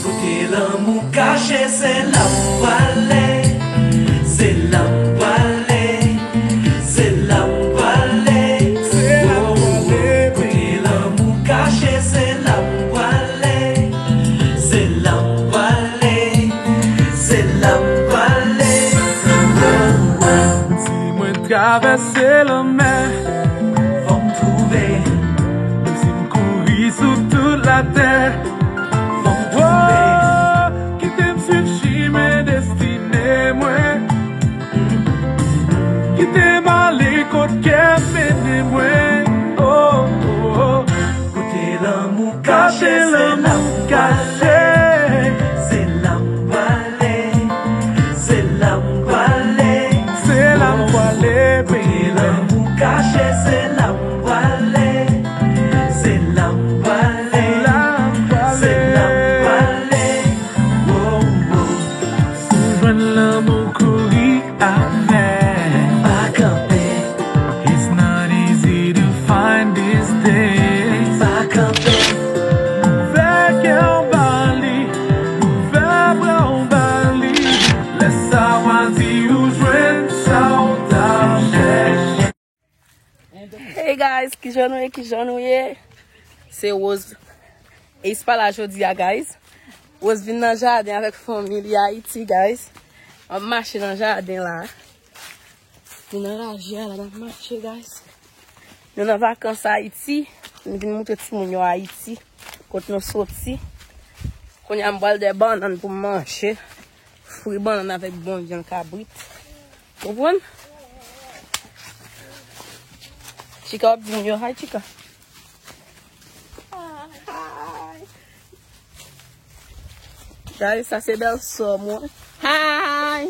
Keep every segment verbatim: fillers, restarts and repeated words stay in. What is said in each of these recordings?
Kote lanmou kache, se la m prale. Se la m prale. Se la m prale. Se la m prale. Kote lanmou kache, se la m prale. Se la m prale. Se la m prale. Si mwen travèse lanmè, fò m twouve. Menm si m kouri sou tout latè, fò m twouve. Oh, kite m swiv chimen destine mwen. Kite m ale kot kè m mennen mwen. Oh, oh, oh. Kote lanmou kache, se la m kache. Se la m prale. Se la m prale. Se la m prale, baby. Kote lanmou kache, se la m prale. Se la m prale. Se la m prale. Oh, oh. Si w jwenn lanmou, kouri avè. Pa kanpe. It's not easy to find these days. Pa kanpe. Ouvè kè w ba li, ouvè bra w ba li. Lè sa w a di ou jwenn sa w t ap chèche. Hey guys, kijan nou ye, kijan nou ye? Se Rose. Ace pa la jodi a, guys. Rose vin nan jaden avèk fanmi li Ayiti, guys. M ap mache nan jaden la. Nou nan raje a la, n ap mache, guys. Nou nan vakans Ayiti. Nou vin moutre timoun yo Ayiti, kot nou soti. Kounye a m pral dèyè bannann pou m manje. Fri bannann avèk bon vyann kabrit. Konprann? Chika, w ap di moun yo hi, Chika. Hi. Guys, sa se bèl sè mwen. Hi.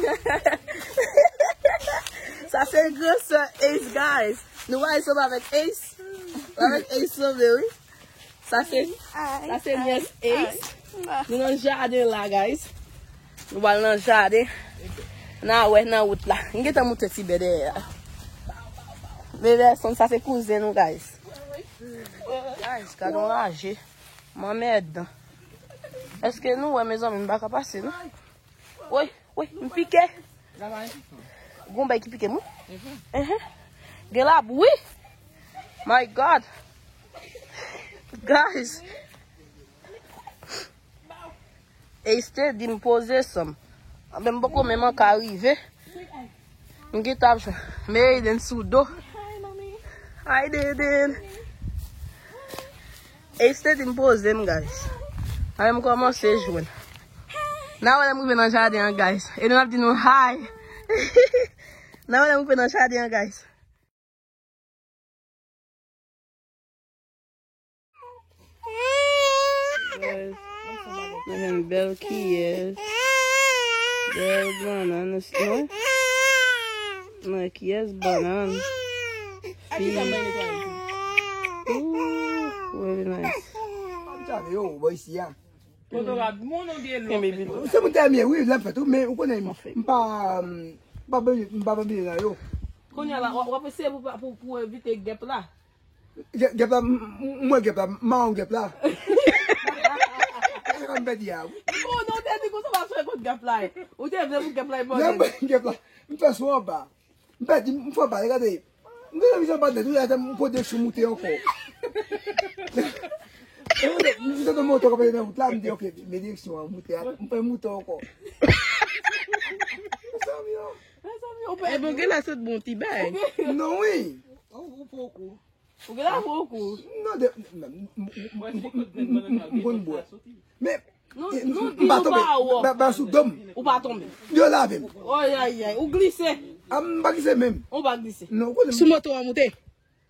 Sa se gran sè Ace, guys. Nou wè Ace avèk Ace. Avèk Ace sanble, wi. Sa se, sa se nyès Ace. Nou nan jaden la, guys. Nou pral nan jaden. N a wè nan wout la. M gentan moute ti bè dèyè a. Bebe Son, sa se kouzen nou, guys. Guys, gade yon raje. M anmèdan. Èske nou wè, mezanmi, m pa ka pase, non? Woy, woy, m pike. Gon bay ki pike m, wi. Enhen. Gen labou, wi. My God. Guys. Ace te di m poze san m. Anben, m poko menm anka rive. M gentan ap jwenn. Men Aiden sou do. Hi, Deden. Ace te di m poze m, guys. Anben, m kòmanse jwenn. N a wè lè m rive nan jaden an, guys. Aiden ap di nou hi. N a wè lè m rive nan jaden an, guys. Guys, nou jwenn bèl kiyès. Bèl bannann, non? Non, kiyès bannann. Ooh, really nice. Kenbe bil. Se moun te renmen, wi, lè m fèt, wi, men ou konnen, m pa, m pa, m pa, m pa bliye nan yo. Kounye a la, w ap eseye pou, pou, pou evite gèp la. Gèp la, m wè gèp la, m mawon gèp la. E sa m pèdi a, wi. Oh, non, ou te di konsa w ap fè kont gèp la. Ou te vle pou gèp la e mòde. Gèp la, m fè sou anba. M pèdi, m fè anba, gade. M te vizyon anba nèt, wi, atè m pran direksyon moute ankò. E m te, m te moute ankò nan wout la, m di, ok, men direksyon an, moute a, m fè moute ankò. Mezanmi, oh. Ebyen, gen lè sot bon ti bay. Non, wi. Ou gen la poko. Non, de, m konn bwè. Men, non, m pa tonbe. Ba, ba sou do m. Ou pa tonbe. Yo lave m. Oy, ay, ay. Ou glise. A, m pa glise menm. Ou pa glise. Non, ou konnen. Sou moto a moute?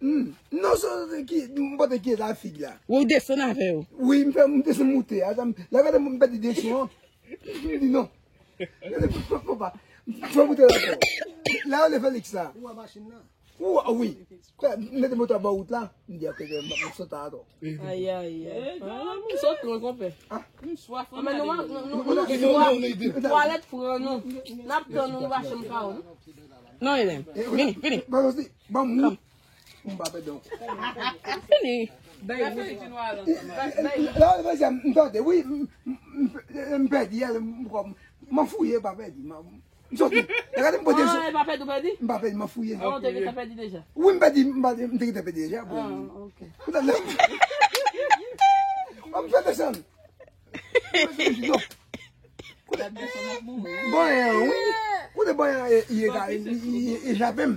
Hmm. Non, se ki, m pote ki la fig la. Ou desann avè yo? Wi, m fè, m desann moute. A, sa m, la gade m pèdi direksyon an. M di non. Gade, papa. M fè moute la ankò. La, yo le Felix la. Ou a machin nan? Ou, wi. Mete moto a bò wout la. M di, ok, m ap sot atò. Ay, ay, ay. Ah, m sot lwen, konpè. Ah. M swaf. Ah, men nou, nou, nou, nou, twalèt pran nou. N ap tann nou, nou pa chanm ka ou, non? Non, Elen. Vini, vini. Ban m, ban m. M pa pèdi ankò. Vini. Bay wout. La, la, la, m tante, wi, m, m, m, m pèdi, yè, m, m, m fouye, pa pèdi, m, m soti. Gade m pote. Ah, e pa pèdi, ou pèdi? M pa pèdi, m fouye. Ah, ou te gentan pèdi deja? Wi, m pèdi, m pa, m te gentan pèdi deja. Ah, ok. Kounye a, m fè desann. Non. Kote banyen an, wi. Kote banyen an, e, e, e, e, e chape m.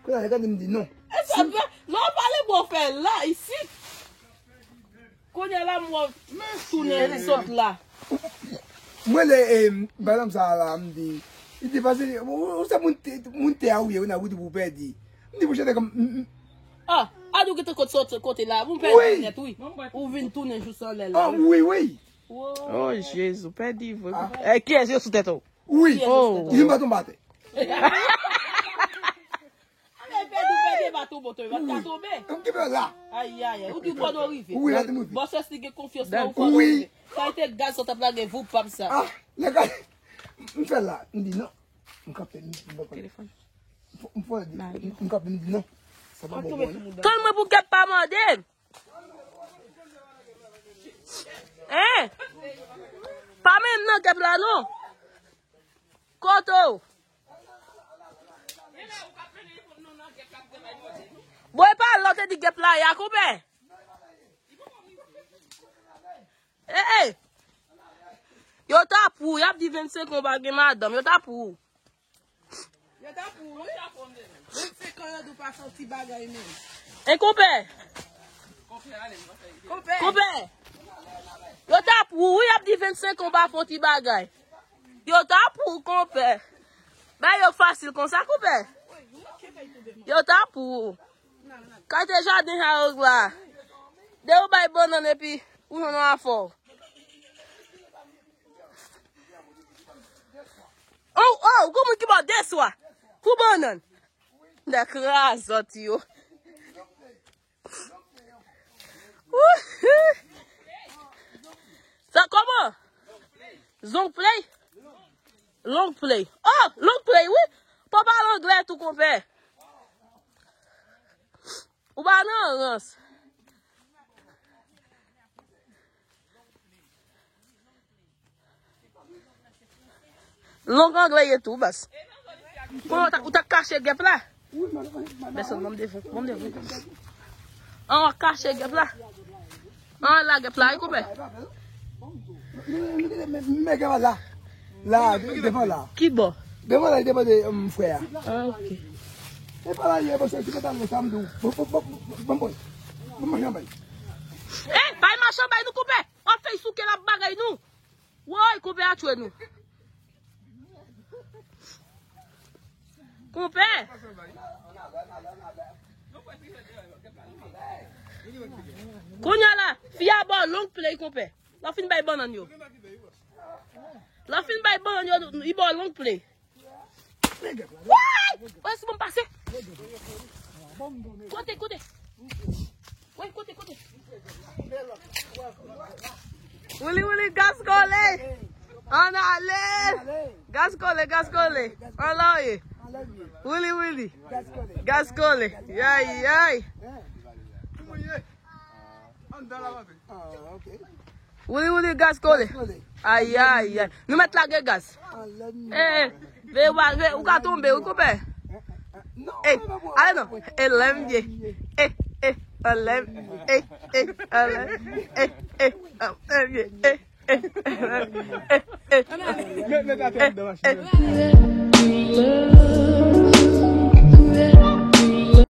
Kote a, gade m di non. E sa, lè w pale bò fè la, isit. Kounye a la, m wè w tounen sot la. Mwen, lè, e, balan sa la, m di, li te pase, ou, ou se moun te, moun te a ou ye, ou nan wout pou pèdi. M di, mouche, te kòm, m, m. Ah, a di w gentan kote sot, kote la, m pèdi nèt, wi. Ou vin tounen jous anlè la. Ah, wi, wi. Oh, Jezi, ou pèdi vre. Ah. Eh, kiyès yo sou tèt ou? Wi. Oh. Li pa tonbe atè. Ale, pèdi, pèdi, pa tonbe, tonbe, pa tonbe. M kenbe la. Ay, ay, ay. Ou di w pandan w rive. Wi, la te rive. Bòs li gen konfyans nan ou pandan w rive. Sa te gaz sa t ap lage voup pap sa. Ah, lè gaz. M fè la, m di non. M kanpe, m, m, m, telefòn. M, m, m kanpe, m di non. Sa pa bon, bon, non. Tann mwen pou kèt pa mande m. Hein? Pa menm nan gèp la non. Kote w? Bon, e pa la w te di gèp la ye a, konpè? Eh, eh. Yo ta pou, y ap di vennsenk an w pa gen madanm, yo ta pou. Yo ta pou, wi. Vennsenk an yo di w pa fè yon ti bagay menm. E konpè? Konpè. Konpè. Yo ta pou, wi, y ap di vennsenk an w pa fè yon ti bagay. Yo ta pou, konpè. Bay yo fasil konsa, konpè. Yo ta pou. Kay te jaden sa yo la. De ou bay bannann epi ou jwenn yon afè w. Oh, oh, ou gon moun ki ba w de swa pou bannann. Nèg razòt yo. Sa kòman? Zong play? Long play. Oh, long play, wi. Pa pale anglè tou, konpè. Ou pa nan rans. Long anglè ye tou, baz. Bon, ou ta, ou ta kache gèp la? Pèsòn, ban m devon, ban m devon. An, w ap kache gèp la? An, la gèp la, wi, konpè. Men gèp la. La, devan la. Ki bò? Devan la, devan de, um, frè a. Ah, ok. E pa la, ye, bon, se, se pa sa, m di w. Bon, bon, bon, bon, bon, bon. Bon, bon, janbay. Eh, bay machann bay nou, konpè. W ap fè souke la bagay nou. Woy, konpè a tchwe nou. Konpè. Kounye a la, fi a ba w long play, konpè. Lè w fin bay bannann yo. Lè w fin bay bannann yo, li ba w long play. Woy! Woy, si bon pase. Kote, kote? Woy, kote, kote? Wili, wili, gaz kole. Ann ale. Gaz kole, gaz kole. Ann la w ye. Wili, wili. Gaz kole. Yay, yay. Wili, wili, gaz kole. Ay, ay, ay. Nou mèt lage gaz. Eh, eh. Ve, ve, ou ka tonbe, wi, konpè. Eh, ale non. E lè m ye. Eh, eh, anlè m. Eh, eh, anlè m. Eh, eh, anlè m ye. Eh, eh, anlè m. Eh, eh, anlè m. Met, met atè anndan machin nan.